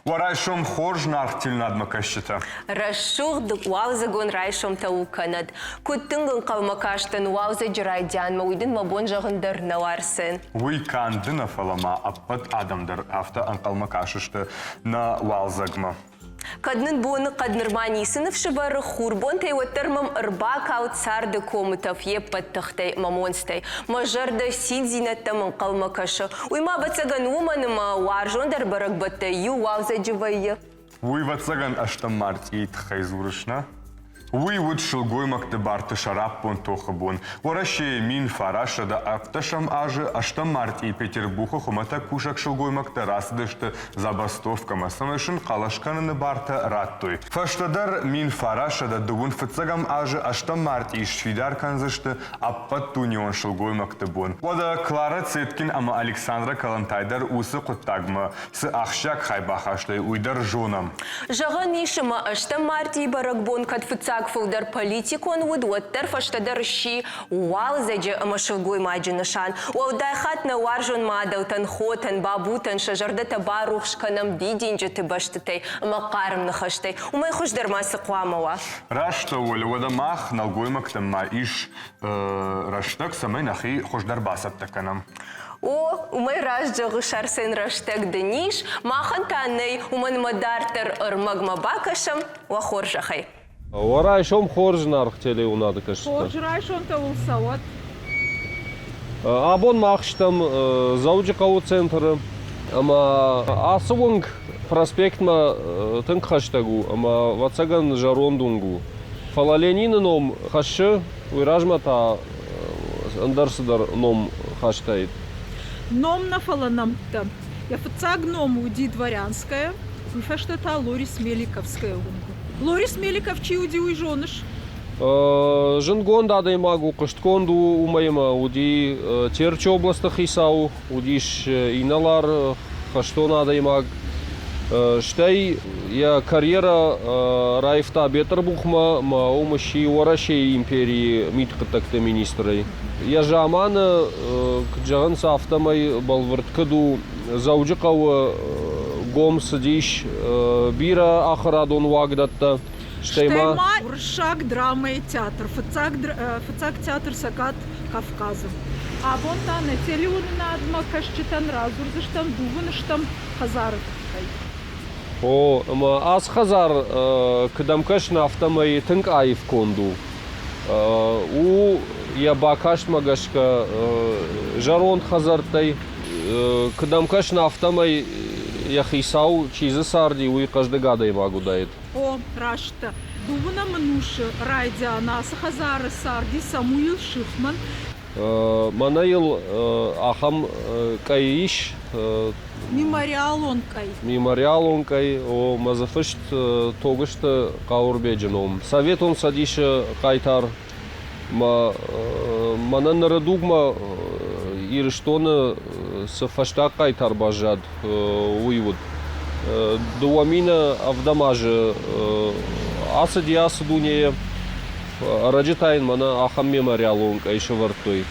Уӕ райсом хорз наргътилнадмӕ кӕсджытӕ! Рӕсугъд уалдзыгон райсомтӕ у кӕнӕд. Куыд тынг ӕнхъӕлмӕ кастӕн уалдзӕджы райдианмӕ, уый дын мӕ бон зӕгъын дӕр нӕу, Арсен. Уый канд ды нӕ, фӕлӕ ма ӕппӕт адӕм дӕр афтӕ ӕнхъӕлмӕ кӕсысты нӕ уалдзӕгмӕ. Кӕд нын боныхъӕд нырма ницы ныфсы бӕры, хурбонтӕй уӕддӕр мӕм ӕрбакалд царды комы тӕф йе ппӕт тыхтӕй мӕ монцтӕй. Мӕ зӕрдӕ циндзинӕдтӕм ӕнхъӕлмӕ кӕсы. Уый ма, ӕвӕццӕгӕн, уымӕн ӕмӕ уарзондӕр бӕрӕгбӕттӕй иу уалдзӕджы вӕййы. Уый, ӕвӕццӕгӕн, ӕстӕм мартъийы тыххӕй дзурыс, нӕ? Уый уыд сылгоймӕгты барты сӕраппонд тохы бон. Уӕрӕсейы 1917 азы ӕстӕм мартъийы Петербургы хуымӕтӕг кусӕг сылгоймӕгтӕ рацыдысты забастовкӕмӕ, цӕмӕй сын хъӕлӕс кӕныны бартӕ радтой. Фӕстӕдӕр 1921 фыццӕгӕм азы ӕстӕм мартъийы сфидар кӕндзысты Ӕппӕтдунеон сылгоймӕгты бон. Уӕдӕ Клара Цеткин ӕмӕ Александра Калантай дӕр уыцы хъуыддагмӕ цы ахсджиаг хай бахастой, уый дӕр зонӕм. Зӕгъӕн ис, ӕмӕ ӕстӕм мартъийы бӕрӕгбон кӕд фыццаг фылдӕр политикон уыд, уӕддӕр фӕстӕдӕр сси уалдзӕджы ӕмӕ сылгоймаджы нысан. Уӕлдай хатт нӕ уарзон мадӕлтӕн, хотӕн, бабутӕн сӕ зӕрдӕтӕ барухс кӕнӕм дидинджыты бӕстытӕй ӕмӕ хъарм ныхӕстӕй. Уымӕй хуыздӕр ма цы хъуамӕ уа? Раст у, уӕдӕ мах, нӕлгоймӕгтӕн ма ис рӕстӕг, цӕмӕй нӕхи хуыздӕр бацӕттӕ кӕнӕм. О, уымӕй раст зӕгъыс, Арсен, рӕстӕг дын ис, махӕн та нӕй, уымӕн ӕмӕ дарддӕр ӕрмӕгмӕ бакӕсӕм, уӕ хорзӕхӕй. Уӕ райсом хорз зынаргъ телеуынады кӕсджытӕ. Хорз райсомтӕ уыл цӕуӕд. Абон мах стӕм Дзӕуджыхъӕуы центры ӕмӕ ацы уынг проспектмӕ тынг хӕстӕг у ӕмӕ, ӕвӕццӕгӕн, зӕронд уынг у. Фӕлӕ Ленины ном хӕссы, уый размӕ та ӕндӕр цыдӕр ном хастаид. Ном нӕ, фӕлӕ нӕмттӕ. Йӕ фыццаг ном уыди Дворянская, уый фӕстӕ та Лорис Меликовская уынг. Лорис Меликов чи уыди, уый зоныс? Зындгонд адӕймаг у, хъуыстгонд у, уымӕй ӕмӕ уыди Терчы областы хицау, уыдис инӕлар, хӕстон адӕймаг. Стӕй йӕ карьерӕ раивта Бетъырбухмӕ ӕмӕ уым сси Уӕрӕсейы империйы мидхъуыддӕгты министрӕй. Йӕ заманы, куыд зӕгъынц, афтӕмӕй бӕлвырд куыд у, Дзӕуджыхъӕуы гом цыдис бирӕ ахуырадон уагдӕттӕ. Стӕй ма уырыссаг драмӕйы театр, фыццаг, фыццаг театр Цӕгат Кавказы. Абон та нӕ телеуынынадмӕ кӕсджытӕн радзурдзыстӕм дыууын стӕм хӕдзары тыххӕй. О, ӕмӕ ацы хӕдзар куыд ӕм кӕсын, афтӕмӕй тынг аив конд у. У йӕ бакастмӕ гӕсгӕ зӕронд хӕдзӕрттӕй. Куыд ӕм кӕсын, афтӕмӕй йӕ хицау, чи дзы царди, уый хъӕздыг адӕймаг уыдаид. О, раст дӕ. Дыууынӕм ӕнусы райдиан ацы хӕдзары царди Самуил Шихман. Мӕнӕ йыл ахӕм къӕй ис. Мемориалон къӕй. Мемориалон къӕй, о, мӕ дзы фыст Тогуызты Хъауырбеджы ном. Советон Цӕдисы хъайтар ма мӕнӕ ныры дугмӕ Ирыстоны цы фӕстаг хъайтар баззад, уый уыд. 2007 азы ацыди ацы дунейы. Ӕрӕджы та йын мӕнӕ ахӕм мемориалон къӕй сӕвӕрдтой.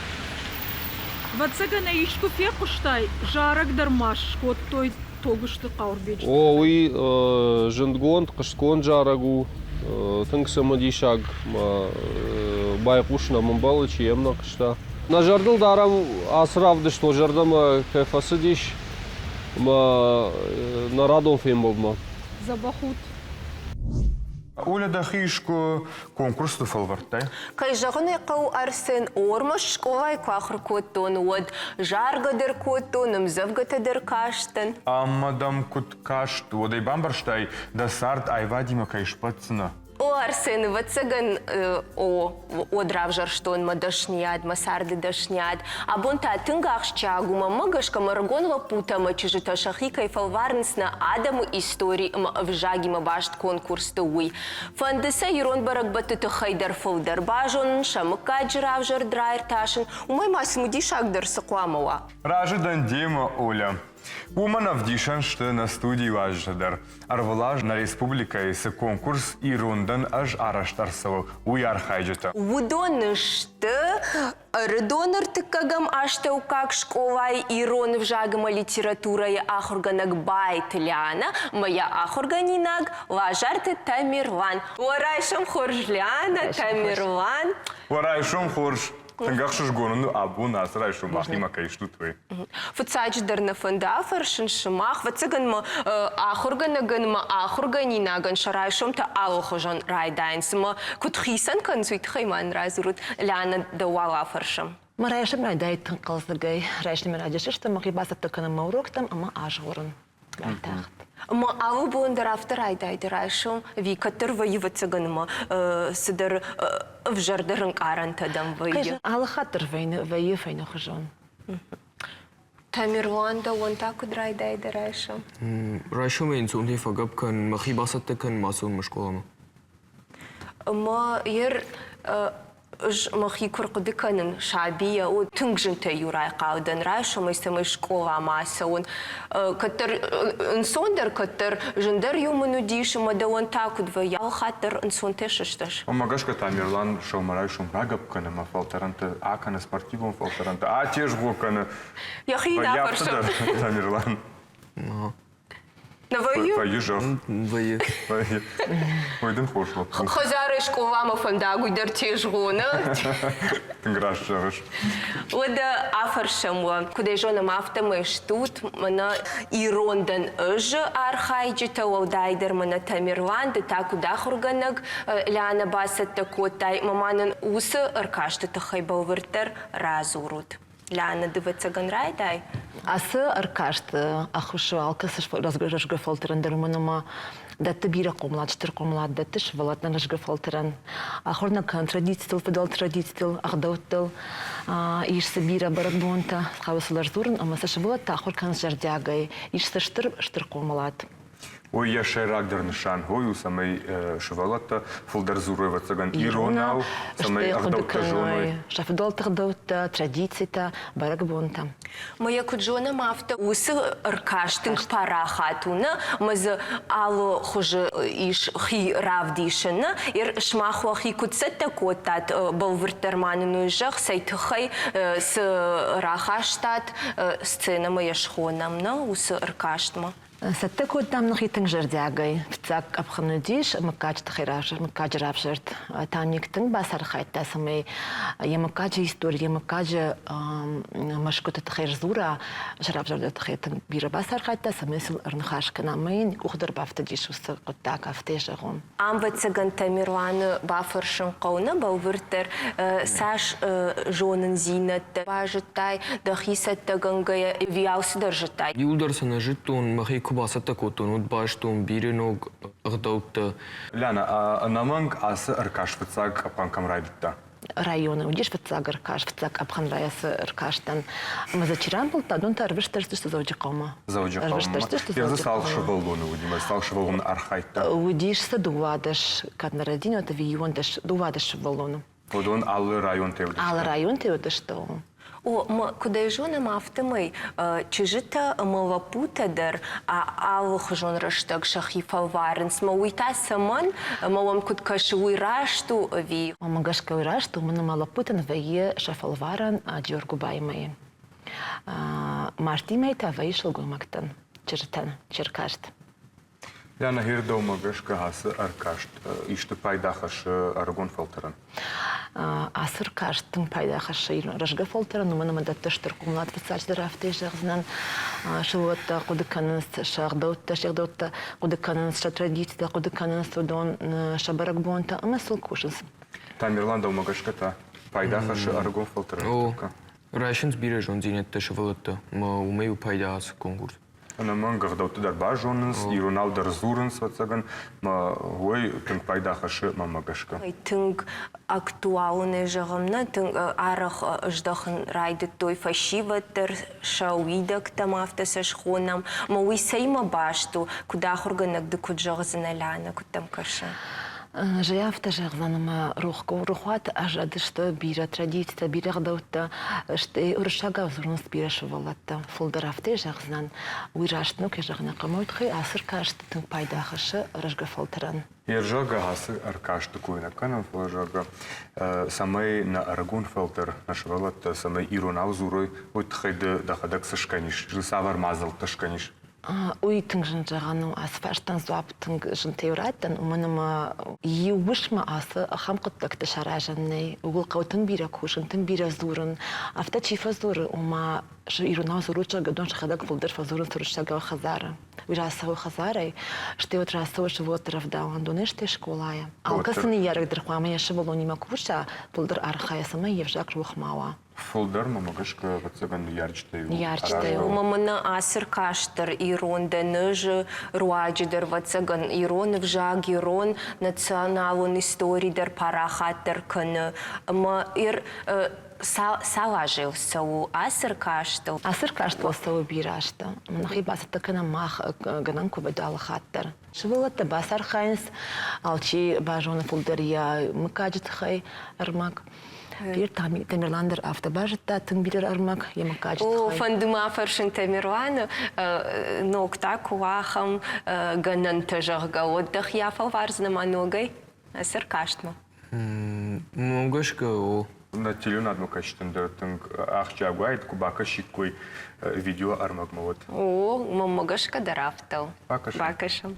Ӕвӕццӕгӕн ӕй искуы фехъуыстай, зарӕг дӕр ма скодтой Тогуызты Хъауырбеджы О, уый зындгонд, хъуыстгонд зарӕг у. Тынг цымыдисаг байхъусын ӕм ӕмбӕлы, чи йӕм нӕ хъуыста. Нӕ зӕрдыл дарӕм ацы равдыст уӕ зӕрдӕмӕ кӕй фӕцыдис ӕмӕ нӕ радон фембӕлдмӕ. Дзӕбӕх ут! Оля, дӕхи искуы конкурсты фӕлвӕрдтай? Кӕй зӕгъын ӕй хъӕуы, Арсен, ормӕст скъолайы куы ахуыр кодтон, уӕд заргӕ дӕр кодтон, ӕмдзӕвгӕтӕ дӕр кастӕн. Ӕмӕ дӕм куыд каст, уӕд ӕй бамбӕрстай, дӕ цард аивадимӕ кӕй сбӕтдзынӕ? О, Арсен, ӕвӕццӕгӕн, о, уӕд равзӕрстон мӕ дӕсныйад, мӕ царды дӕсныйад. Абон та тынг ахсджиаг у, мӕнмӕ гӕсгӕ ме рыгон лӕппутӕ ӕмӕ чызджытӕ сӕхи кӕй фӕлварынц нӕ адӕмы истори ӕмӕ ӕвзагимӕ баст конкурсты, уый. Фӕнды сӕ ирон бӕрӕгбӕтты тыххӕй дӕр фылдӕр базонын, сӕ мыггаджы равзӕрд раиртасын, уымӕй ма цымыдисагдӕр цы хъуамӕ уа? Разы дӕн демӕ, Оля. Уымӕн ӕвдисӕн сты нӕ студийы уазджытӕ дӕр. Ӕрвылаз нӕ республикӕйы цы конкурс «Ирон дӕн ӕз» арӕзт ӕрцӕуы, уый архайджытӕ. Уыдон сты Ӕрыдоны ӕртыккӕгӕм астӕуккаг скъолайы ирон ӕвзаг ӕмӕ литературӕйы ахуыргӕнӕг Байты Лианӕ ӕмӕ йӕ ахуыргӕнинаг Лазарты Тамерлан. Уӕ райсом хорз, Лианӕ, Тамерлан! Уӕ райсом хорз! Тынг ӕхсызгон у абон ацы райсом махимӕ кӕй стут, уый. Фыццаджыдӕр нӕ фӕнды афӕрсын сымах, ӕвӕццӕгӕн мӕ ахуыргӕнӕгӕн мӕ ахуыргӕнинагӕн сӕ райсомтӕ алыхуызон райдайынц. Ӕмӕ куыд хицӕн кӕнынц, уый тыххӕй ма нын радзурут. Лианӕ, дӕу уал афӕрсӕм. Мӕ райсом райдайы тынг хъӕлдзӕгӕй. Райсомӕй раджы сыстӕм, мӕхи бацӕттӕ кӕнын мӕ уроктӕм ӕмӕ азгъорын. Уайтагъд. Ӕмӕ алы бон дӕр афтӕ райдайы райсом, ӕви кӕддӕр вӕййы, ӕвӕццӕгӕн, ӕмӕ цыдӕр ӕвзӕрдӕр ӕнкъарӕнтӕ дӕм вӕййы. Алы хатт дӕр вӕййы фӕйнӕхуызон. Тамерлан, дӕуӕн та куыд райдайы дӕ райсом? Райсомӕй ӕнцонтӕй фӕгӕпп кӕн, мӕхи бацӕттӕ кӕн, ма цӕуын мӕ скъоламӕ. Ӕмӕ ер ӕз мӕхи куы рхъуыды кӕнын сабийӕ, о, тынг зынтӕй-иу райхъал дӕн райсомӕй, цӕмӕй скъоламӕ ацӕуын. Кӕддӕр ӕнцондӕр, кӕддӕр зындӕр-иу мын уыдис, ӕмӕ дӕуӕн та куыд вӕййы, алы хатт дӕр ӕнцонтӕ сыстыс? Уымӕ гӕсгӕ Тамерлан сӕумӕрайсом рагӕпп кӕны ӕмӕ фӕлтӕрӕнтӕ акӕны, спортивон фӕлтӕрӕнтӕ атезгъо кӕны. Йӕхи нӕ фӕрсы. Тамерлан. Нӕ вӕййы? Вӕййы, зӕгъ. Вӕййы. Вӕййы. Уый дын хорз лӕппу. Хӕдзарӕй скъоламӕ фӕндаг уый дӕр тезгъо, нӕ? Тынг раст зӕгъыс. Уӕдӕ афӕрсӕм уӕ, куыд ӕй зонӕм, афтӕмӕй стут мӕнӕ ирон дӕн ӕз архайджытӕ, уӕлдайдӕр мӕнӕ Тамерлан, ды та куыд ахуыргӕнӕг Лианӕ бацӕттӕ кодтай, ӕмӕ ма нын уыцы ӕркасты тыххӕй бӕлвырддӕр радзурут. Лианӕ, дывӕццӕгӕн райдай? Ацы ӕркаст ӕххуыс у алкӕцы рӕзгӕ фӕлтӕрӕн дӕр, уымӕн ӕмӕ дӕтты бирӕ хъомылад, стыр хъомылад дӕтты сывӕллӕттӕн рӕзгӕ фӕлтӕрӕн. Ахуыр нӕ кӕны традицитыл, фыдӕлты традицитыл, ӕгъдӕуттыл. Ис дзы бирӕ бӕрӕгбонтӕ, хъӕуы сыл ӕрдзурын ӕмӕ сӕ сывӕллӕттӕ ахуыр кӕнынц зӕрдиагӕй. Ис дзы стыр, стыр хъомылад. Уый йӕ сӕйрагдӕр нысан уый у, цӕмӕй сывӕллӕттӕ фылдӕр дзурой, ӕвӕццӕгӕн, иронау, цӕмӕй ӕгъдӕуттӕ зоной. Сӕ фыдӕлты ӕгъдӕуттӕ, традицитӕ, бӕрӕгбонтӕ. Мӕ йӕ куыд зонӕм, афтӕ уыцы ӕркаст тынг парахат у, нӕ? Ӕмӕ дзы алы хуызы ис хи равдисын, нӕ? Сымах уӕхи куыд цӕттӕ кодтат, бӕлвырддӕр ма нын уый зӕгъ, цӕй тыххӕй цы рахастат сценӕмӕ йӕ схонӕм, нӕ, уыцы ӕркастмӕ? Цӕттӕ кодтам нӕхи тынг зӕрдиагӕй. Фыццаг къӕпхӕн уыдис мыггаджы тыххӕй мыггаджы равзӕрд. Тамик тынг бацархайдта, цӕмӕй йӕ мыггаджы истори, йӕ мыггаджы мӕсгуыты тыххӕй сдзура, сӕ равзӕрды тыххӕй тынг бирӕ бацархайдта, цӕмӕй сыл ӕрныхас кӕна. Ӕмӕ йын къух дӕр бафтыдис уыцы хъуыддаг, афтӕ зӕгъон. Ӕвӕццӕгӕн Тамерланы бафӕрсын хъӕуы нӕ бӕлвырддӕр, цас зонындзинӕдтӕ базыдтай дӕхи цӕттӕгӕнгӕйӕ ӕви алцыдӕр зыдтай? Иуылдӕр сӕ нӕ зыдтон, мӕхи куы бацӕттӕ кодтон, уӕд базыдтон бирӕ ног ӕгъдӕуттӕ. Лиана, ӕнӕмӕнг ацы ӕркаст фыццаг къӕпхӕн кӕм райдыдта? Районы уыдис фыццаг ӕркаст, фыццаг къӕпхӕн райсы ӕркастӕн. Ӕмӕ дзы чи рамбылдта, уыдон та ӕрвыст ӕрцыдысты Дзӕуджыхъӕумӕ. Дзӕуджыхъӕумӕ. Дзы цал сывӕллоны уыди, цал сывӕллоны архайдта? Уыдис дзы 12, кӕд нӕ рӕдинот ӕви 11, 12 сывӕллоны. Уыдон алы районтӕй уыдысты? Алы районтӕй уыдысты. О, куыд ӕй зонӕм, афтӕмӕй чызджытӕ ӕмӕ лӕппутӕ дӕр алыхуызон рӕстӕг сӕхи фӕлварынц. Мӕ уый та цӕмӕн? Ӕмӕ уӕм куыд кӕсы, уый раст у ӕви? Уымӕ гӕсгӕ уый раст у, уымӕн ӕмӕ лӕппутӕн вӕййы сӕ фӕлварӕн Джиоргуыбайы мӕйы. Мартъи мӕй та вӕййы сылгоймӕгтӕн, чызджытӕн, черкаст. Лиана, дӕумӕ гӕсгӕ ацы ӕркаст исты пайда хӕссы ӕрыгон фӕлтӕрӕн? Ацы ӕркаст тынг пайда хӕссы рӕзгӕ фӕлтӕрӕн, уымӕн ӕмӕ дӕтты стыр хъомылад фыццаджыдӕр афтӕ зӕгъдзынӕн. Сывӕллӕттӕ хъуыды кӕнынц сӕ ӕгъдӕуттӕ, се гъдӕуттӕ хъуыды кӕнынц, сӕ традицитӕ хъуыды кӕнынц уыдон сӕ бӕрӕгбонтӕ ӕмӕ сыл кусынц. Тамерлан, дӕумӕ гӕсгӕ та пайда хӕссы ӕрыгон фӕлтӕрӕн? О, райсынц бирӕ зонддзинӕдтӕ сывӕллӕттӕ, ӕмӕ уымӕй у пайда ацы конкурс. Ӕнӕмӕнг ӕгъдӕутты дӕр базонынц, иронау дӕр дзурынц, ӕвӕццӕгӕн, мӕ уый тынг пайда хӕссы мӕнмӕ гӕсгӕ. Тынг актуалонӕй зӕгъӕм, нӕ тынг арӕх здӕхын райдыдтой фӕсивӕд дӕр сӕ уидӕгтӕм, афтӕ сӕ схонӕм. Мӕ уый цӕимӕ баст у, куыд ахуыргӕнӕг ды куыд зӕгъдзынӕ, Лянӕ, куыд дӕм кӕсы? Зӕй афтӕ зӕгъдзӕн, ӕмӕ рохуаты аззадысты бирӕ традицитӕ, бирӕ ӕгъдӕуттӕ, стӕй уырыссагау дзурынц бирӕ сывӕллӕттӕ. Фылдӕр афтӕ зӕгъдзынӕн, уый раст нӕу, кӕй зӕгъын ӕй хъӕуы, уый тыххӕй ацы ӕркаст тынг пайда хӕссы рӕзгӕ фӕлтӕрӕн. Йе зӕгъгӕ, ацы ӕркасты кой нӕ кӕнӕм, фӕлӕ зӕгъгӕ, цӕмӕй нӕ ӕрыгон фӕлтӕр, нӕ сывӕллӕттӕ цӕмӕй иронау дзурой, уый тыххӕй ды дӕхӕдӕг цы скӕнис, цавӕр мадзӕлттӕ скӕнис? Уый тынг зын зӕгъӕн у. Ацы фарстӕн дзуапп тынг зынтӕй раттӕн, уымӕн ӕмӕ иу уысмӕ ацы ахӕм хъуыддӕгты саразӕн нӕй. Ууыл хъӕуы тынг бирӕ кусын, тынг бирӕ дзурын. Афтӕ чи фӕдзуры, ома иронау дзурут, зӕгъгӕ, уыдон сӕхӕдӕг фылдӕр фӕдзурынц уырыссагау хӕдзары. Уый рацӕуы хӕдзарӕй, стӕй уӕд рацӕуы сывӕллӕтты рӕвдауӕндонӕй, стӕй скъолайӕ. Алкӕцы ныййарӕг дӕр хъуамӕ йӕ сывӕллонимӕ куса, фылдӕр архайа, цӕмӕй йе взаг рох ма уа. Фылдӕр мӕмӕ гӕсгӕ, ӕвӕццӕгӕн, ныййарджытӕй у. Ныййарджытӕй у. Ӕмӕ мӕнӕ ацы ркаст дӕр ирон дӕнызы руаджы дӕр, ӕвӕццӕгӕн, ирон ӕвзаг, ирон националон истори дӕр парахатдӕр кӕны. Ӕмӕ цал азы цӕуы ацы ркастыл? Ацы ркастыл цӕуы бирӕ азтӕ. Нӕхи бацӕттӕ кӕнӕм мах гӕнӕн куы уыд алы хатт дӕр. Сывӕллӕттӕ бацархайынц, алчи базоны фылдӕр йӕ мыггаджы тыххӕй ӕрмӕг. Тамерлан дӕр афтӕ базыдта тынг бирӕ ӕрмӕг йӕ мыггаджы тыххӕй. О, фӕнды мӕ фӕрсын Тамерланы, ног та куы уа ахӕм гӕнӕнтӕ, зӕгъгӕ, уӕд дӕхи афӕлвардзынӕ ма ногӕй цы ркастмӕ? Мӕм гӕсгӕ, о. Нӕ телеуынадмӕ кӕсджытӕн дӕр тынг ахсджиаг уаид, куы бакӕсиккой видеоӕрмӕгмӕ, уӕд. О, мӕнмӕ гӕсгӕ дӕр афтӕ у. Бакӕсӕм.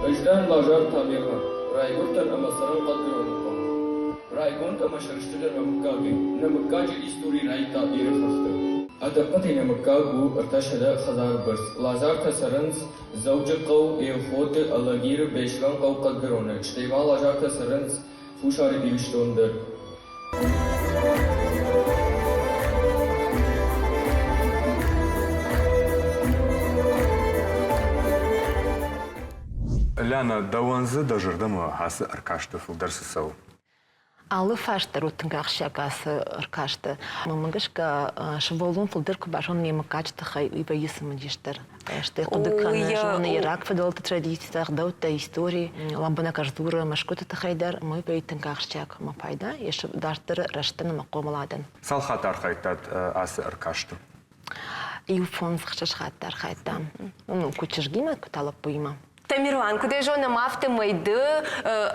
Ӕз дӕн Лазар Тамерлан, райгуырдтӕн ӕмӕ цӕрын Хъӕдгӕроны хъӕуы. Райгонд ӕмӕ сӕрыстыр дӕн мӕ мыггагӕй. Нӕ мыггаджы истори райдыдта Иры хӕхты. Ӕдӕппӕтӕй нӕ мыггаг у 300 хӕдзары бӕрц. Лазартӕ цӕрынц Дзӕуджыхъӕу, Елхоты, Алагиры, Беслӕнхъӕу, Хъӕдгӕроны, стӕй ма Лазартӕ цӕрынц Хуссар Ирыстоны дӕр. Лянӕ, дӕуӕн дзы дӕ зӕрдӕмӕ ацы ӕркасты фылдӕр цы цӕуы? Алы фарст дӕр у тынг ахсджиаг ацы ӕркасты. Мӕнмӕ гӕсгӕ, сывӕллон фылдӕр куы базоны йӕ мыггаджы тыххӕй, уый вӕййы цымыдисдӕр. Стӕй хъуыды кӕны, зоны йӕ рагфыдӕлты традицитӕ, ӕгъдӕуттӕ, истори. Лӕмбынӕг ӕрдзуры мӕсгуыты тыххӕй дӕр, ӕмӕ уый вӕййы тынг ахсджиаг ӕмӕ пайда йӕ дарддӕры рӕзтӕн ӕмӕ хъомыладӕн. Цал хатты архайдтат ацы ӕркасты? Иу фондз-ӕхсӕз хатты архайдтам. Ну, куы чызгимӕ, куы та лӕппуимӕ. Тамерлан, куыд ӕй зонӕм, афтӕмӕй ды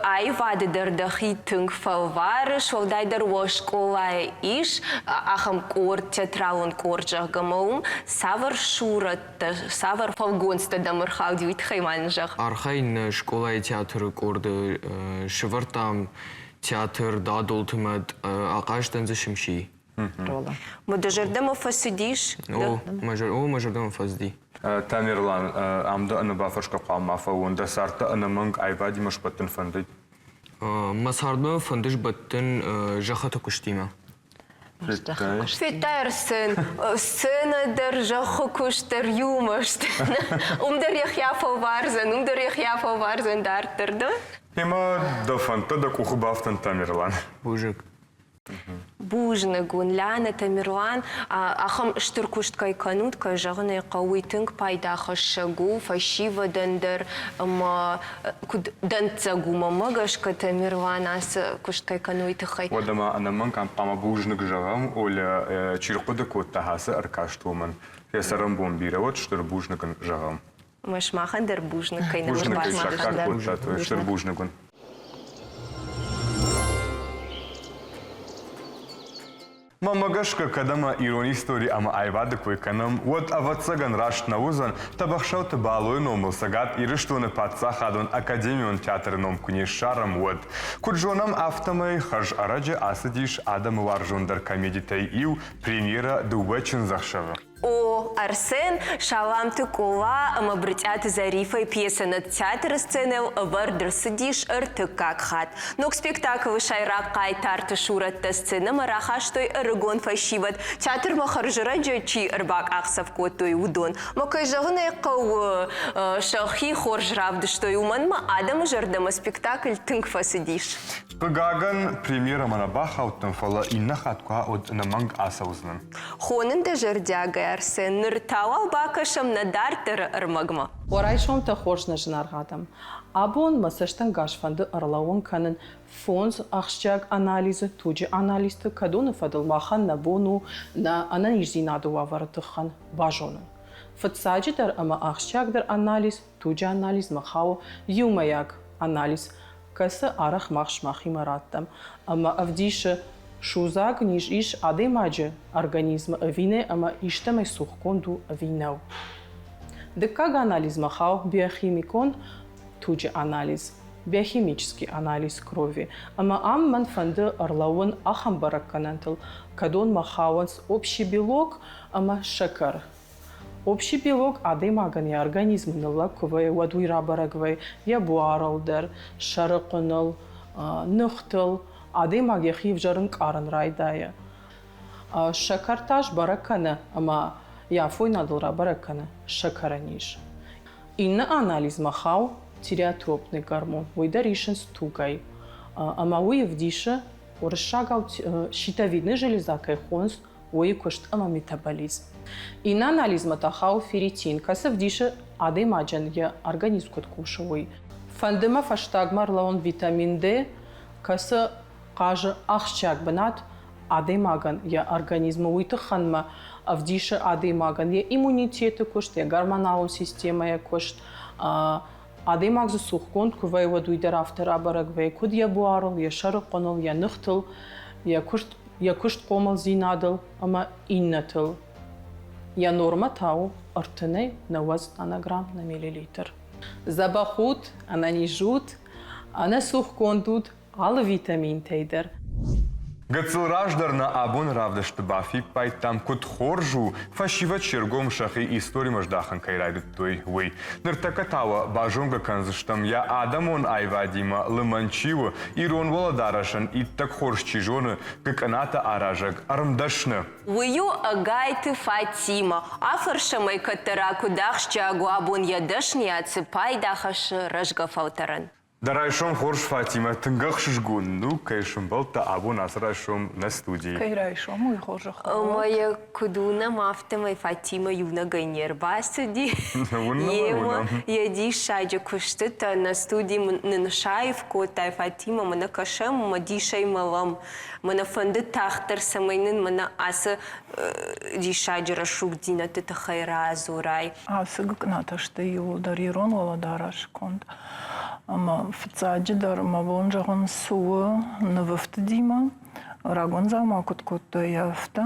аивады дӕр дӕхи тынг фӕлварыс, уӕлдайдӕр уӕ скъолайы ис ахӕм къорд, театралон къорд, зӕгъгӕ, ӕмӕ уым цавӕр сурӕттӕ, цавӕр фӕлгонцтӕ дӕм ӕрхауди, уый тыххӕй ма нын зӕгъ. Архайын нӕ скъолайы театры къорды сӕвӕрдтам театр Дадолты мад ахъазтӕн дзы Сымси. Рола. Дӕ зӕрдӕмӕ фӕцыдис? О, мӕ зӕрдӕмӕ фӕцыди. Тамерлан, ам дӕ ӕнӕбафӕрсгӕ хъуамӕ ма фӕуон. Дӕ цард дӕ ӕнӕмӕнг аивадимӕ сбӕттын фӕндыд? Мӕ цардмӕ фӕнды сбӕттын зӕххыты куыстимӕ. Федтай Арсен, сценӕ дӕр, зӕххы куыст дӕр иумӕ сты. Уым дӕр йӕхи афӕлвардзӕн, уым дӕр йӕхи афӕлвардзӕн дарддӕр, да? Ӕмӕ дӕ фӕндтӕ дӕ къухы бафтӕнт, Тамерлан. Бузныг. Бузныг уын, Лянӕ, Тамерлан, ахӕм стыр куыст кӕй кӕнут, кӕй зӕгъын ӕй хъӕуы, уый тынг пайдахӕссӕг у фӕсивӕдӕн дӕр ӕмӕ куыд дӕнцӕг у мӕнмӕ гӕсгӕ, Тамерлан ацы куыст кӕй кӕны, уый тыххӕй. Уӕдӕ ма ӕнӕмӕнг ам хъуамӕ бузныг зӕгъӕм, Оля, чи рхъуыды кодта ацы ӕркаст, уымӕн. Йӕ цӕрӕнбон бирӕ уӕд, стыр бузныг ын зӕгъӕм. Ӕмӕ сымахӕн дӕр бузныг, кӕй нӕ Бузныг, кӕй саккаг кодтат, стыр бузныг уын. Мӕнмӕ гӕсгӕ, кӕд ӕмӕ ирон истори ӕмӕ аивады кой кӕнӕм, уӕд, ӕвӕццӕгӕн, раст нӕ уыдзӕн, Тӕбӕхсӕуты Балойы номыл Цӕгат Ирыстоны паддзахадон академион театры ном куы не ссарӕм, уӕд. Куыд зонӕм, афтӕмӕй хӕрз ӕрӕджы ацыдис адӕмы уарзондӕр комедитӕй иу, премьерӕ «Дыууӕ чындзӕхсӕвы». О, Арсен, Саламты Къола ӕмӕ Брытъиаты Зарифӕйы пьесӕ над театры сценӕйыл ӕвӕрд ӕрцыдис ӕртыккаг хатт. Ног спектаклы сӕйраг хъайтарты сурӕттӕ сценӕмӕ рахастой ӕрыгон фӕсивӕд, театрмӕ хӕрзӕрӕджы чи ӕрбакъахдзӕф кодтой, уыдон. Мӕ кӕй зӕгъын ӕй хъӕуы, сӕхи хорз равдыстой, уымӕн ма адӕмы зӕрдӕмӕ спектакль тынг фӕцыдис. Хъыгагӕн, премьерӕмӕ нӕ бахаудтӕн, фӕлӕ иннӕ хатт куы уӕд ӕнӕмӕнг ацӕудзынӕн. Хонын дӕ зӕрдиагӕй, Арсен, ныр та уал бакӕсӕм нӕ дарддӕры ӕрмӕгмӕ. Уӕ райсомтӕ хорз, нӕ зынаргъ адӕм! Абон мӕ цӕстӕнгас фӕнды ӕрлӕууын кӕнын фондз ахсджиаг анализы, туджы анализты, кӕдоны фӕдыл махӕн нӕ бон у нӕ ӕнӕниздзинады уавӕры тыххӕн базонын. Фыццаджыдӕр ӕмӕ ахсджиагдӕр анализ туджы анализмӕ хауы иумӕйаг анализ, кӕцы арӕх мах сымахимӕ раттӕм ӕмӕ ӕвдисы, судзаг низ ис адӕймаджы организмы ӕви нӕ ӕмӕ истӕмӕй цухгонд у ӕви нӕу. Дыккаг анализмӕ хауы биохимикон туджы анализ, биохимический анализ крови, ӕмӕ ам мӕн фӕнды ӕрлӕууын ахӕм бӕрӕггӕнӕнтыл, кӕдонмӕ хауынц общий белок ӕмӕ сӕкӕр. Общий белок адӕймагӕн йӕ организмы ныллӕг куы вӕййы, уӕд уый рабӕрӕг вӕййы йӕ буарыл дӕр, сӕры хъуыныл, ныхтыл. Адӕймаг йӕхи ӕвзӕр ӕнкъарын райдайы. Сӕкӕр та сбӕрӕг кӕны ӕмӕ йӕ афойнадыл рабӕрӕг кӕны сӕкӕры низ. Иннӕ анализмӕ хауы тиреотропный гормон, уый дӕр исынц тугӕй. Ӕмӕ уый ӕвдисы, уырыссагау щитовидный железа кӕй хонынц, уый куыст ӕмӕ метаболизм. Иннӕ анализмӕ та хауы ферритин, кӕцы ӕвдисы адӕймаджы йӕ организм куыд кусы, уый. Фӕнды мӕ фӕстагмӕ ӕрлӕууын витамин D, кӕцы хъазы ахсджиаг бынат адӕймагӕн йӕ организмы, уый тыххӕнмӕ ӕвдисы адӕймагӕн йӕ иммунитеты куыст, йӕ гормоналон системӕйы куыст. Адӕймаг дзы цухгонд куы вӕййы, уӕд уый дӕр афтӕ рабӕрӕг вӕййы, куыд йӕ буарыл, йӕ сӕрыхъуыныл, йӕ ныхтыл, йӕ куыст йӕ куыстхъомылдзинадыл ӕмӕ иннӕтыл. Йӕ нормӕ та у ӕртынӕй нӕуӕдз нанограмм на миллилитр. Дзӕбӕх ут, ӕнӕниз ут, ӕнӕцухгонд ут алы витаминтӕй дӕр. Гыццыл раздӕр нӕ абоны равдысты бафиппайдтам, куыд хорз у, фӕсивӕд се ргом сӕхи историмӕ здахын кӕй райдыдтой, уый. Ныртӕккӕ та уӕ базонгӕ кӕндзыстӕм, йӕ адӕмон аивадимӕ лымӕн чи у, ирон уӕлӕдарӕсӕн иттӕг хорз чи зоны, гыкъынатӕ аразӕг ӕрмдӕсны. Уый у Ӕгайты Фатимӕ. Афӕрсӕм ӕй, кӕддӕра куыд ахсджиаг у абон йӕ дӕсныйад, цы пайда хӕссы рӕзгӕ фӕлтӕрӕн. Дӕ райсом хорз, Фатимӕ, тынг ӕхсызгон у, кӕй сӕмбӕлдтӕ абон ацы райсом нӕ студийы. Кӕй райсом, уый хорзӕх. Ӕмӕ йӕ куыд уынӕм, афтӕмӕй Фатимӕ иунӕгӕй не рбацыди. Йемӕ йӕ диссаджы куыстытӕ нӕ студи нын саив кодтай, Фатимӕ, мӕнӕ кӕсӕм, мӕ дисӕй мӕлӕм. Мӕнӕ фӕнды тагъддӕр, цӕмӕй нын мӕнӕ ацы диссаджы рӕсугъддзинӕдты тыххӕй радзурай. Ацы гыкъынатӕ сты иууылдӕр ирон уӕлӕдарӕсы конд. Ӕмӕ фыццаджыдӕр мӕ бон зӕгъын цы у нывӕфтыдимӕ, рагон дзаума куыд кодтой, афтӕ.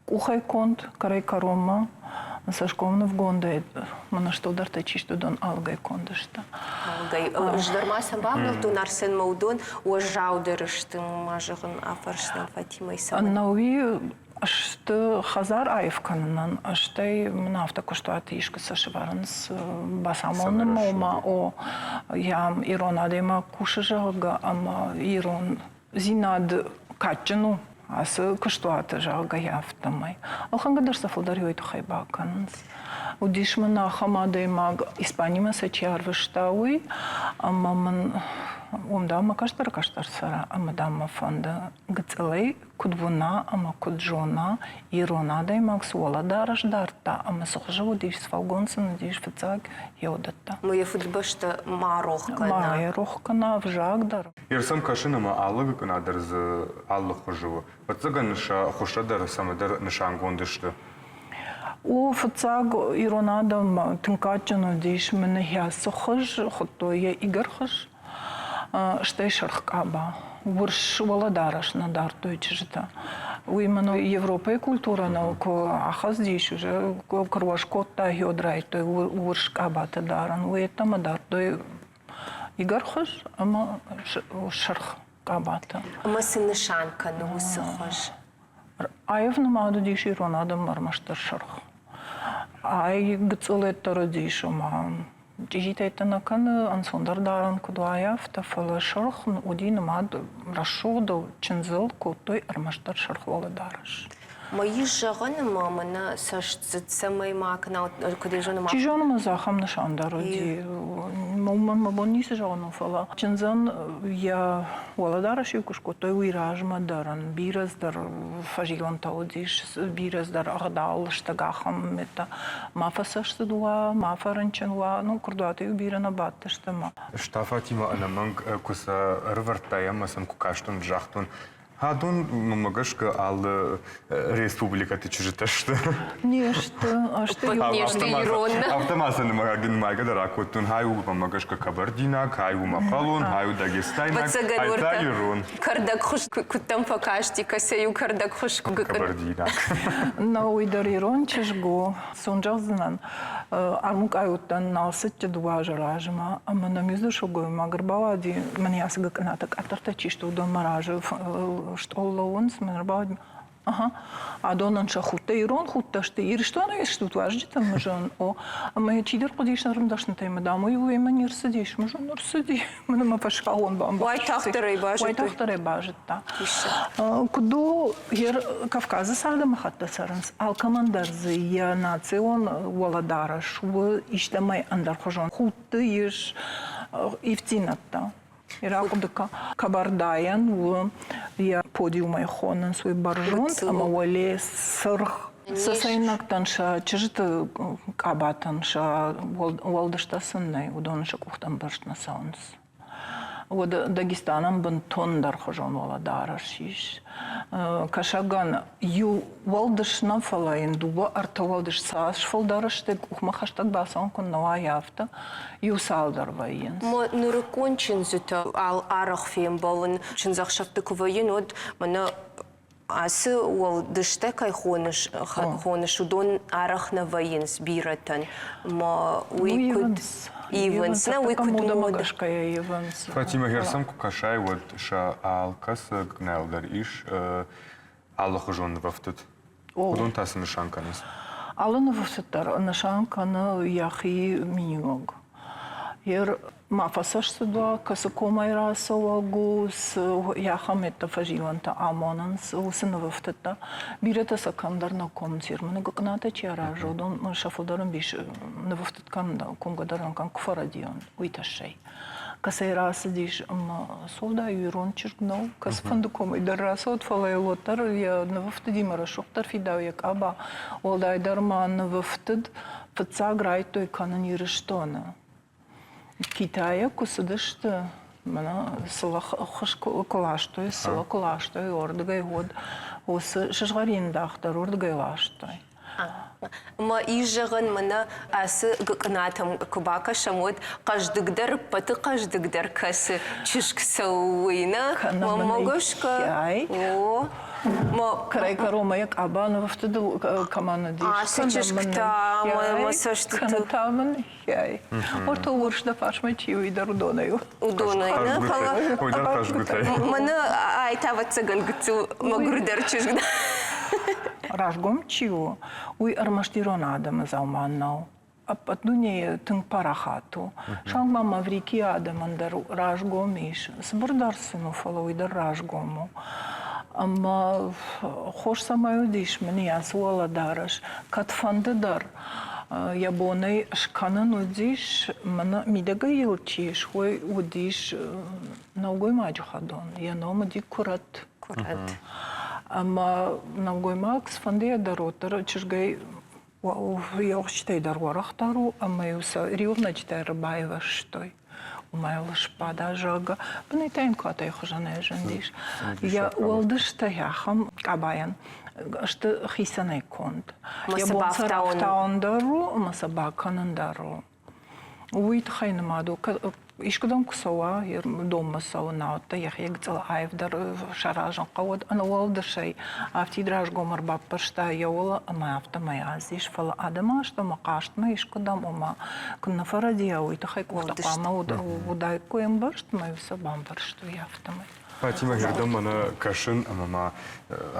Къухӕй конд, кӕрӕй-кӕронмӕ, цӕсгом нывгондӕй мӕнӕ стылдӕртӕ чи сты, уыдон ӕлыгӕй конд сты. Ӕлыгӕй. Ӕз дӕр ма сӕм бавнӕлдтон Арсенмӕ, уыдон уӕззаудӕр сты, ма зӕгъын, афӕрсынӕн Фатимӕйы цӕмӕн. Ӕнӕуи сты хӕдзар аив кӕнынӕн, стӕй мын афтӕ куыстуаты искуы сӕ сӕвӕрынц бацамонынмӕ, ома о, йӕ ирон адӕймаг кусы, зӕгъгӕ, ӕмӕ ирондзинад кадджын у ацы куыстуаты, зӕгъгӕ, афтӕмӕй. Ӕлхӕнгӕ дӕр сӕ фылдӕр уый тыххӕй бакӕнынц. Уыдис мын ахӕм адӕймаг, Испанимӕ сӕ чи арвыста, уый, ӕмӕ мын уым, дам, мӕ кӕстӕр кӕстӕр цӕра, ӕмӕ, дам, мӕ фӕнды гыццылӕй куыд уына ӕмӕ куыд зона, ирон адӕймаг цы уӕлӕдарӕс дардта ӕмӕ цы хуызы уыдис, цы фӕлгонц ын уыдис фыццаг, йӕ уыдӕттӕ. Ма йӕ фыдыбӕстӕ ма рох кӕна. Ма йӕ рох кӕна ӕвзаг дӕр. Ир сӕм кӕсын ӕмӕ алы гыкъына дӕр дзы алы хуызы у. Ӕвӕццӕгӕн сӕ хуызтӕ дӕр цӕмӕдӕр нысангонд сты. У фыццаг ирон адӕм тынг кадджын уыдис мӕнӕ цы хуыз хуыдтой йӕ игӕрхуыз, стӕй сырх къаба. Урс уӕлӕдарӕс нӕ дардтой чызджытӕ. Уый мын Европӕйы культурӕ ныл куы ахӕцдис, уже куы руӕз кодта, йод райдыдтой урс къабатӕ дарын, уый йеддӕмӕ дардтой игӕрхуыз ӕмӕ сырх къабатӕ. Ӕмӕ цы нысан кӕны уыцы хуыз? Аив нымад уыдис ирон адӕммӕ ӕрмӕстдӕр сырх. Ай гыццылӕддӕр уыдис, ома чъизитӕ нӕ кӕны, ӕнцондӕр дарӕн куыд уа, афтӕ, фӕлӕ сырх уыди нымад рӕсугъдыл, чындзыл кодтой ӕрмӕстдӕр сырх уӕлӕдарӕс. Ма ис зӕгъӕн, ӕмӕ мӕнӕ цӕстдзыд цӕмӕй ма кӕна, куыд ӕй зоны, ма. Чи зоны, ма дзы ахӕм нысан дӕр уыди. Уымӕн мӕ бон ницы зӕгъын у, фӕлӕ чындзӕн йӕ уӕлӕдарӕс-иу куы скодтой, уый размӕ дӕр ын бирӕ цыдӕр фӕзилӕнтӕ уыдис, бирӕ цыдӕр ӕгъдау, лыстӕг ахӕм митӕ. Ма фӕцӕстыд уа, ма фӕрынчын уа, ну, куырдуаты-иу бирӕ нӕ бадтысты ӕмӕ. Ӕз та Фатимӕ ӕнӕмӕнг куы сӕ ӕрывӕрдтай ӕмӕ сӕм куы кастӕн, загътон, Адон, мӕнмӕ гӕсгӕ, алы республикӕты чызджытӕ сты. Не сты. Сты Не сты ирон. Афтӕ ма сӕ нымайгӕ дӕр акодтон. Хай у, мӕнмӕ гӕсгӕ, кабардинаг, хай у мӕхъӕлон, хай у дагестайнаг, хай та ирон. Кӕрдӕгхуыз куыдтӕм фӕкасти, кӕцӕй у кӕрдӕгхуыз? Кабардинаг. Нӕ, уый дӕр ирон чызг у. Сон зӕгъдзынӕн, армукъайы уыдтӕн Налцыччы дыууӕ азы размӕ, ӕмӕ нӕм иу дзы сылгоймаг ӕрбауади, мӕнӕ ацы гыкъынатӕ къаддӕртӕ чи сты, уыдон мӕ разы стъол лӕууынц, мӕн ӕрбауади, Ага. Адонӕн сӕ худтӕ ирон худтӕ сты. Ирыстонӕй стут уазджытӕ, мызон. О, ӕмӕ чидӕр хъуыдис ӕрмдӕснытӕй, мӕ дам, уый уемӕ не рцыдис. Мызон ӕрцыди. Мӕнӕ мӕ фӕсхауон бамбӕхсти. Уайтагъддӕр ӕй базыдтой. Уайтагъддӕр ӕй базыдта. Куыд у, Кавказы цы адӕмыхӕттӕ цӕрынц, алкӕмӕн дӕр дзы йӕ национ уӕлӕдарӕс у истӕмӕй ӕндӕрхуызон. Худты ис ивддзинӕдтӕ. Рахъуыды Кабардайӕн у йӕ подиумӕй хонынц уый бӕрзонд ӕмӕ уӕле цыргъ. Цӕцӕйнӕгтӕн сӕ чызджыты къабатӕн сӕ уӕлдӕстӕ сын нӕй, уыдон сӕ къухтӕм бӕрст нӕ цӕуынц. Уӕд Дагестанӕн бынтондӕрхуызон уӕлӕдарӕс ис. Кӕсӕгӕн иу уӕлдыс нӕ, фӕлӕ йын дыууӕ-ӕртӕ уӕлдыс цас фылдӕр сты, къухмӕ хӕстӕг бацӕуын куы нӕ уа, афтӕ иу цалдӕр вӕййынц. Нырыккон чындзытӕ арӕх фембӕлын чындзӕхсӕвты куы вӕййын, уӕд мӕнӕ ацы уӕлдыстӕ кӕй хоныс, хоныс, уыдон арӕх нӕ вӕййынц бирӕтӕн. Ӕмӕ уый куыд ивынц, нӕ уый куыд мода. ивынц. Фатимӕ, Херсон куы кӕсай, уӕд сӕ алкӕцы гнӕл дӕр ис алыхуызон нывӕфтыд. Уыдон та цы нысан кӕнынц? Алы нывӕфтыд дӕр нысан кӕны йӕхи миниуӕг. Ер ма фӕцӕстыд уа, кӕцы комӕй рацӕуӕг у, цы ахӕм ӕддӕ фӕзилӕнтӕ амонынц, уыцы нывӕфтыдтӕ. Бирӕтӕ сӕ кӕмдӕр нӕ комынц, Ерманы гыкъынатӕ чи аразы, уыдон сӕ фылдӕр ӕмбис нывӕфтыд кӕнын, комгӕ дӕр кӕм куы фӕрӕдийон, уый тӕссӕй. Кӕцӕй рацыдис ӕмӕ Солда ирон чызг нӕу, кӕцыфӕнды комӕй дӕр рацӕуӕд, фӕлӕ йыл уӕддӕр йӕ нывӕфтыдимӕ рӕсугъддӕр фидауы йӕ къаба. Уӕлдайдӕр ма нывӕфтыд фыццаг райдтой кӕнын Ирыстоны. Китайӕ куы цыдысты, мӕнӕ сылы хыз куы ластой, сылы куы ластой, уырдыгӕй уӕд уыцы сызгъӕрин дах дӕр уырдыгӕй ластой. Ӕмӕ ис зӕгъӕн, мӕнӕ ацы гыкъынатӕм куы бакӕсӕм, уӕд хъӕздыгдӕр, ӕппӕты хъӕздыгдӕр кӕцы чызг цӕуы, уый нӕ? Мӕнмӕ гӕсгӕ, о. Кӕрӕй-кӕронмӕ йӕ къаба нывӕфтыдыл кӕмӕн уыдис. Ацы чызг та мӕ цӕстытыл. Кӕнӕ та мын хӕй. Ортыл урс дӕ фарсмӕ чи уый дӕр уыдонӕй у. Уыдонӕй нӕ, фӕлӕ мӕнӕ ай та ӕвӕццӕгӕн гыццыл мӕгуырдӕр чызг. Разгом чи у, уый ӕрмӕст ирон адӕмы дзаума нӕу. Ӕппӕт дунейы тынг парахат у. Суанг ма Маврикийы адӕмӕн дӕр разгом ис. Цыбырдӕр сын у, фӕлӕ уый дӕр разгом у. Ӕмӕ хорз цӕмӕй уыдис мын ацы уӕлӕдарӕс, кӕдфӕнды дӕр йӕ бонӕй скӕнын уыдис, мӕнӕ мидӕгӕй йыл чи ис, уый уыдис нӕлгоймаджы хӕдон, йӕ ном уыди куырӕт. Куырӕт. Ӕмӕ нӕлгоймаг цыфӕндыйӕ дӕр уӕддӕр чызгӕй йе уӕхсчытӕй дӕр уӕрӕхдӕр у ӕмӕ-иу сӕ риуыгънӕджытӕ ӕрбайвӕзтой. Уымӕй йыл сбада, зӕгъгӕ, бынӕй та йын куатӕйы хуызӕнӕй зындис. Йӕ уӕлдыстӕ ахӕм къабайӕн сты хицӕнӕй конд. Йӕ бон сӕ рафтауын дӕр у ӕмӕ сӕ бакӕнын дӕр у. Уый тыххӕй нымад у, искуыдӕм куы цӕуа, донмӕ цӕуы, науӕд та йӕхи гыццыл аивдӕр саразын хъӕуӕд ӕнӕуӕлдысӕй афтид разгом ӕрбаппӕрста йӕ уӕлӕ ӕмӕ афтӕмӕй азис, фӕлӕ адӕмы астӕумӕ хъазтмӕ искуыдӕм, ома куы нӕ фӕрӕдийа, уый тыххӕй къухтӕ хъуамӕ уыдаиккой ӕмбӕрзт ӕмӕ сӕ бамбӕрстой афтӕмӕй. Фатимӕ, гердӕм мӕнӕ кӕсын ӕмӕ ма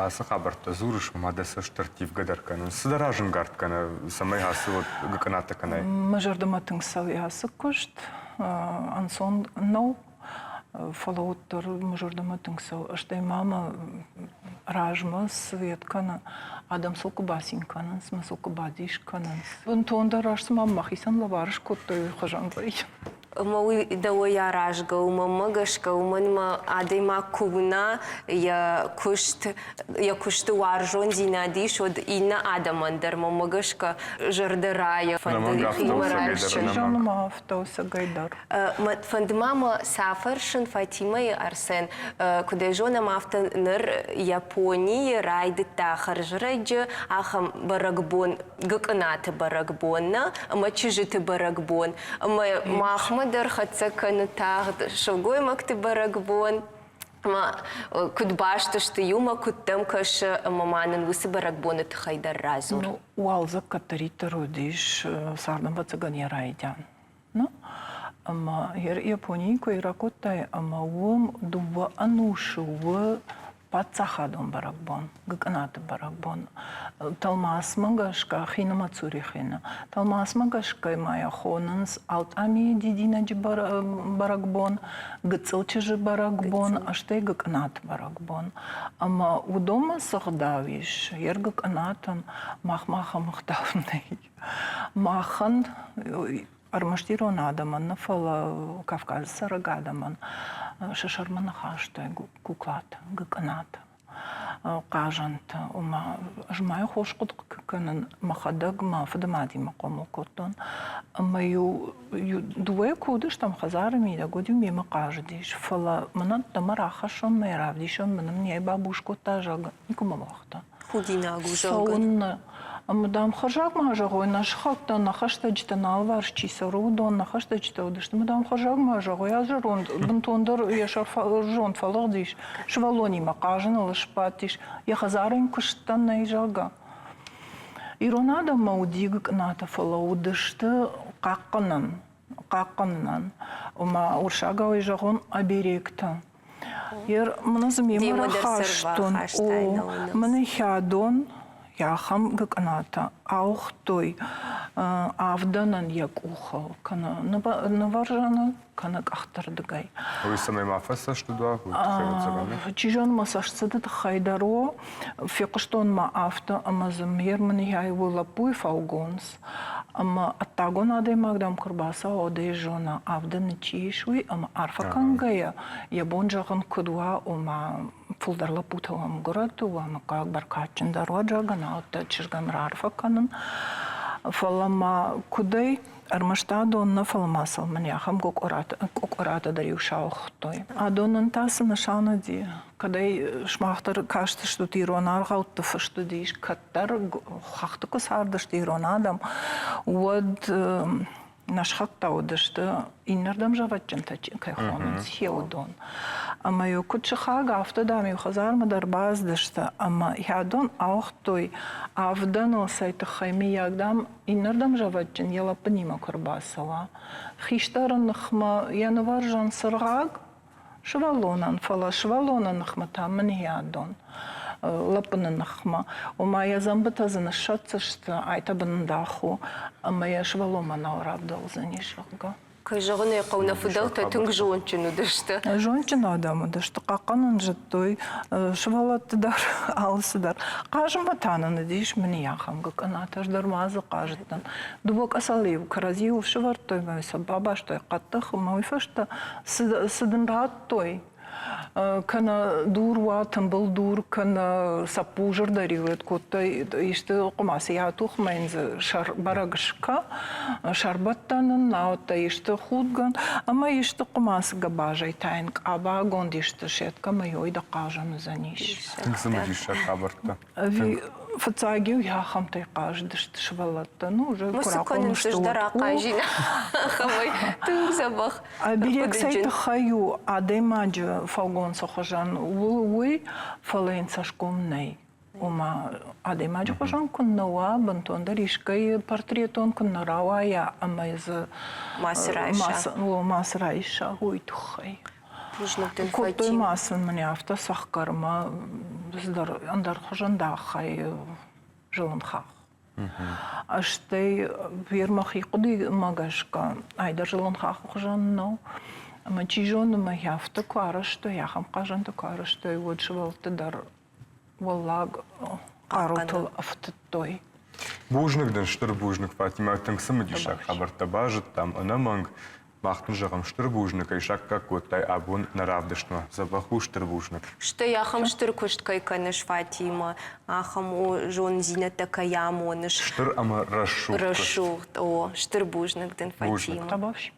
ацы хабӕрттӕ дзурыс, ӕмӕ дӕ цӕст ӕрттивгӕ дӕр кӕнынц. Цы дӕ разӕнгард кӕны, цӕмӕй ацы вот гыкъынатӕ кӕнай? Мӕ зӕрдӕмӕ тынг цӕуы ацы куыст. Ӕнцон нӕу. Фӕлӕ уӕддӕр мӕ зӕрдӕмӕ тынг цӕуы. Стӕй ма мӕ размӕ свет кӕны, адӕм сыл куы бацин кӕнынц, мӕ сыл куы бадис кӕнынц. Бынтондӕр раст цыма мӕхицӕн лӕвар скодтой, уый хуызӕн вӕййы. Ӕмӕ уый дӕуӕй аразгӕ у, мӕнмӕ гӕсгӕ, уымӕн ӕмӕ адӕймаг куы уына йӕ куыст, йӕ куысты уарзондзинад ис, уӕд иннӕ адӕмӕн дӕр, мӕнмӕ гӕсгӕ, зӕрдӕ райы, фӕнды химӕ райсын. Зоны ма афтӕ ӕцӕгӕй дӕр. Фӕнды ма мӕ цы афӕрсын Фатимӕйы Арсен, куыд ӕй зонӕм, афтӕ ныр Японийы райдыдта хӕрзрӕджы ахӕм бӕрӕгбон, Гыкъынаты бӕрӕгбон нӕ ӕмӕ чызджыты бӕрӕгбон. Ӕмӕ махмӕ дӕр хӕццӕ кӕны тагъд сылгоймӕгты бӕрӕгбон. Ӕмӕ куыд баст сты иумӕ, куыд дӕм кӕсы, ӕмӕ ма нын уыцы бӕрӕгбоны тыххӕй дӕр радзур. Ну, уалдзӕг кӕддӕриддӕр уыдис цардӕмвӕццӕгӕн йӕ райдиан. Ну, ӕмӕ Японийы куы ракодтай, ӕмӕ уым дыууӕ ӕнусы у паддзахадон бӕрӕгбон, Гыкъынаты бӕрӕгбон. Тӕлмацмӕ гӕсгӕ Хинымӕцури хины. Тӕлмацмӕ гӕсгӕ ма йӕ хонынц Алтъамийы дидинӕджы бӕрӕгбон, Гыццыл чызджы бӕрӕгбон, стӕй Гыкъынаты бӕрӕгбон. Ӕмӕ уыдонмӕ цы гъдау ис, йе ргыкъынатӕн махмӕ ахӕм ӕгъдау нӕй. Махӕн ӕрмӕст ирон адӕмӕн нӕ, фӕлӕ Кавказы цӕрӕг адӕмӕн сӕ сӕрмӕ ныхӕстӕ куклатӕ, гыкъынатӕ, хъазӕнтӕ. Ома, ӕз ма хорз хъуыды кӕнын, мӕхӕдӕг мӕ фыдымадимӕ хъомыл кодтон. Ӕмӕ-иу дыууӕ куы уыдыстӕм хӕдзары мидӕг, уӕд-иу мемӕ хъазыдис. Фӕлӕ мӕн ӕддӕмӕ рахӕссон мӕ равдисон, мӕн ын йӕ бабуз кодта, зӕгъгӕ, никуы мӕ уагъта. Худинаг у, зӕгъгӕ. Цӕуыннӕ? Ӕмӕ, дам, хӕрзаг ма зӕгъой, нӕ сыхӕгтӕ, нӕ хӕстӕджытӕ, нӕ алыварс чи цӕры, уыдон нӕ хӕстӕджытӕ уыдысты. Ӕмӕ, дам, хӕрзаг ма зӕгъой, а зӕронд бынтондӕр йӕ сӕр зонд фӕлыгъдис, сывӕллонимӕ хъазыныл сбадтис, йӕ хӕдзары йын куыстӕн нӕй, зӕгъгӕ. Ирон адӕммӕ уыди гыкъынатӕ, фӕлӕ уыдысты хъахъхъӕнӕн, хъахъхъӕнынӕн. Ома, уырыссагау зӕгъон, оберегтӕ. Ер мын дзы мемӕ рахастон, о, мын хӕдон ахӕм гыкъынатӕ ауыгътой авдӕнӕн йӕ къухыл, кӕнӕ нывӕрзӕны, кӕнӕ къӕхтырдыгӕй. Уый цӕмӕй ма фӕцӕстыд уа, уый тыххӕй ӕвӕццӕгӕн? Чи зоны, мӕ цӕстцыды тыххӕй дӕр о. Фехъуыстон ма афтӕ, ӕмӕ дзы мер мын у лӕппуйы фӕлгонц. Ӕмӕ ӕддагон адӕймаг дӕм куы рбацӕуа, уӕд ӕй зона, авдӕны чи ис, уый, ӕмӕ арфӕ кӕнгӕйӕ йӕ бон зӕгъын куыд уа, ома фылдӕр лӕппутӕ уӕм горӕтты, уӕ мыггаг бӕркадджындӕр уӕд, зӕгъгӕ, науӕд чызгӕн раарфӕ кӕнын. Фӕлӕ ма куыдӕй, ӕрмӕст адон нӕ, фӕлӕ ма сыл мын ахӕм къокоратӕ дӕр-иу сауыгътой. Адонӕн та цы нысан уыди? Кӕд ӕй сымах дӕр кастыстут ирон аргъӕутты фыст уыдис, кӕддӕр хӕхты куы цардысты ирон адӕм, уӕд нӕ сыхӕгтӕ уыдысты иннӕрдӕм зӕвӕтджынтӕ кӕй хонынц, уыдон. Ӕмӕ-иу куыд сыхаг, афтӕ, дам-иу хӕдзармӕ дӕр бацыдысты ӕмӕ хӕдон ауыгътой авдӕныл цӕй тыххӕй, мыййаг, дам, иннӕрдӕм зӕвӕтджын йӕ лӕппынимӕ куы ӕрбацӕуа. Хистӕры ныхмӕ йӕ нывӕрзӕн цыргъаг сывӕллонӕн, фӕлӕ сывӕллоны ныхмӕ та мын йӕ дон лӕппыны ныхмӕ. Ома йӕ дзӕмбытӕ дзы ныссӕтдзысты, ай та бындах у, ӕмӕ йӕ сывӕллонмӕ нал равдӕлдзӕнис, зӕгъгӕ. Кӕй зӕгъын ӕй хъӕуы, нӕ фыдӕлтӕ тынг зондджын уыдысты. Зондджын адӕм уыдысты, хъахъхъӕнын зыдтой сывӕллӕтты дӕр, алцыдӕр. Хъазынмӕ та нын уыдис мын ахӕм гыкъынат, ӕз дӕр ма дзы хъазыдтӕн. Дыууӕ къӕцӕлы-иу кӕрӕдзиуыл сывӕрдтой ӕмӕ сӕ бабастой хъӕддых, ӕмӕ уый фӕстӕ цы дын радтой, кӕнӕ дур уа, тымбыл дур, кӕнӕ цӕппузыр дӕр-иу кодтой исты хъуымацы йӕ атухмӕ йын дзы сӕр бӕрӕг скӕ, сӕрбӕттӕн ын, науӕд та исты худгӕн, ӕмӕ исты хъуымацы гӕбазӕй та йын къабагонд исты сеткӕ ӕмӕ йой дӕ хъазӕн уыдзӕнис. Тынг цымыдисаг хабӕрттӕ. Ӕви фыццаг-иу ахӕмтӕй хъазыдысты сывӕллӕттӕ, ну, уже куы рахъомыл сты, уӕд. Ахӕмӕй тынг дзӕбӕх. Оберег цӕй тыххӕй у адӕймаджы фӕлгонцы хуызӕн, уый, фӕлӕ йын цӕсгом нӕй. Ома, адӕймаджы хуызӕн куы нӕ уа, бынтондӕр искӕй портретон куы нӕ рауайа ӕмӕ дзы мацы райса, мацы райса, уый тыххӕй. Бузныг дын, Кодтой ма сын мын афтӕ цӕхгӕрмӕ цыдӕр ӕндӕр хуызӕн дахӕй зылын хахх. Стӕй мӕхи хъуыдымӕ гӕсгӕ, ай дӕр зылын хаххы хуызӕн нӕу. Ӕмӕ чи зоны, мӕ афтӕ куы арӕзтой, ахӕм хъазӕнтӕ куы арӕзтой, уӕд сывӕллӕтты дӕр уӕллаг хъарутыл ӕфтыдтой. Бузныг дын, стыр бузныг, Фатимӕ, тынг цымыдисаг хабӕрттӕ базыдтам, ӕнӕмӕнг. Мах дын зӕгъӕм стыр бузныг, кӕй саккаг кодтай абон нӕ равдыстмӕ. Дзӕбӕх у, стыр бузныг. Стӕй ахӕм стыр куыст кӕй кӕныс, Фатимӕ, ахӕм у зонындзинӕдтӕ кӕй амоныс. Стыр ӕмӕ рӕсугъд. Рӕсугъд, о, стыр бузныг дын, Фатимӕ. Бузныг.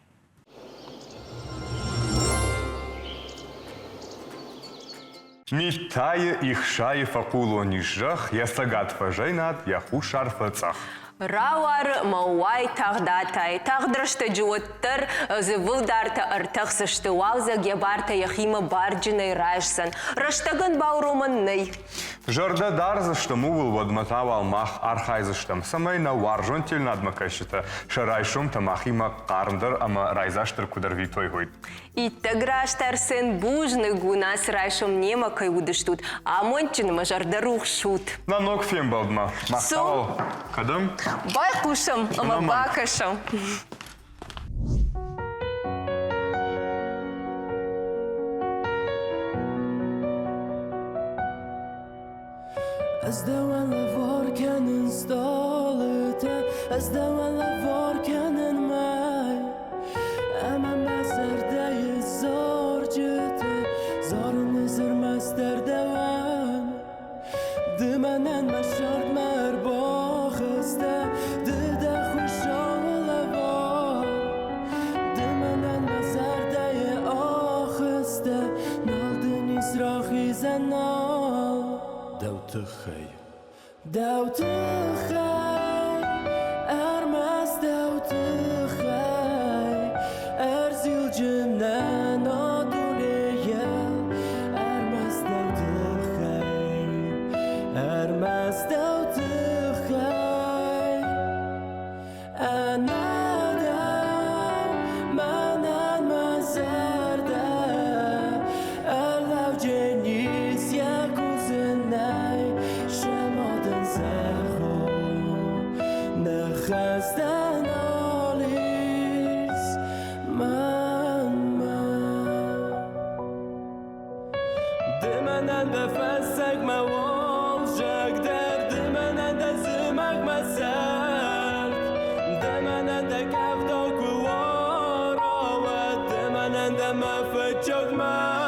Мит тайы, ихсайы фӕхъулон ис зӕхх, йӕ цӕгат фӕзӕйнад, йӕ хуссар фӕцъӕх. Рауары мӕ уайтагъд атайы. Тагъд рӕстӕджы уӕддӕр дзывылдартӕ ӕртӕхдзысты, уалдзӕг йӕ бартӕ йӕхимӕ барджынӕй райсдзӕн. Рӕстӕгӕн бауромӕн нӕй. Зӕрдӕ дардзыстӕм ууыл, уӕдмӕ та уал мах архайдзыстӕм, цӕмӕй нӕ уарзон телнадмӕ кӕсджытӕ сӕ райсомтӕ махимӕ хъармдӕр ӕмӕ райдзастдӕр куыд ӕрвитой, уый. Иттӕг раст Арсен, бузныг уын, ацы райсом немӕ кӕй уыдыстут. Амондджын ӕмӕ зӕрдӕрухс ут. Нӕ ног фембӕлдмӕ. Мах та уал кӕдӕм? Байхъусӕм ӕмӕ бакӕсӕм. Ӕз дӕуӕн лӕвар кӕнын стъалытӕ, Ӕз дӕуӕн лӕвар кӕнын мӕй. Ӕмӕ мӕ зӕрдӕйы зарджытӕ Зарын ӕрмӕстдӕр дӕуӕн. Ды мӕнӕн мӕ сӕрдмӕ ӕрбахызтӕ, Ды дӕ хуыцауы лӕвар. Ды мӕнӕн мӕ зӕрдӕйы ахызтӕ, Нал дын ис рахизӕн, нал. Дӕу тыххӕй, дӕу тыххӕй, ӕрмӕст дӕу тыххӕй ӕрзилджынӕн а дунейыл, ӕрмӕст дӕу тыххӕй, ӕрмӕст дӕу тыххӕй. Ӕнӕ дӕу мӕнӕн мӕ зӕрдӕ ӕрлӕудженис йӕ кусынӕй, сӕмодын зӕгъон, ныхӕстӕ нал ис мӕнмӕ. Ды мӕнӕн дӕ фӕсӕг мӕ уалзӕг дӕр, ды мӕнӕн дӕ зымӕг мӕ сӕрд, ды мӕнӕн дӕ кӕвдау куы уара, уӕд ды мӕнӕн дӕ мӕ фыццаг мард.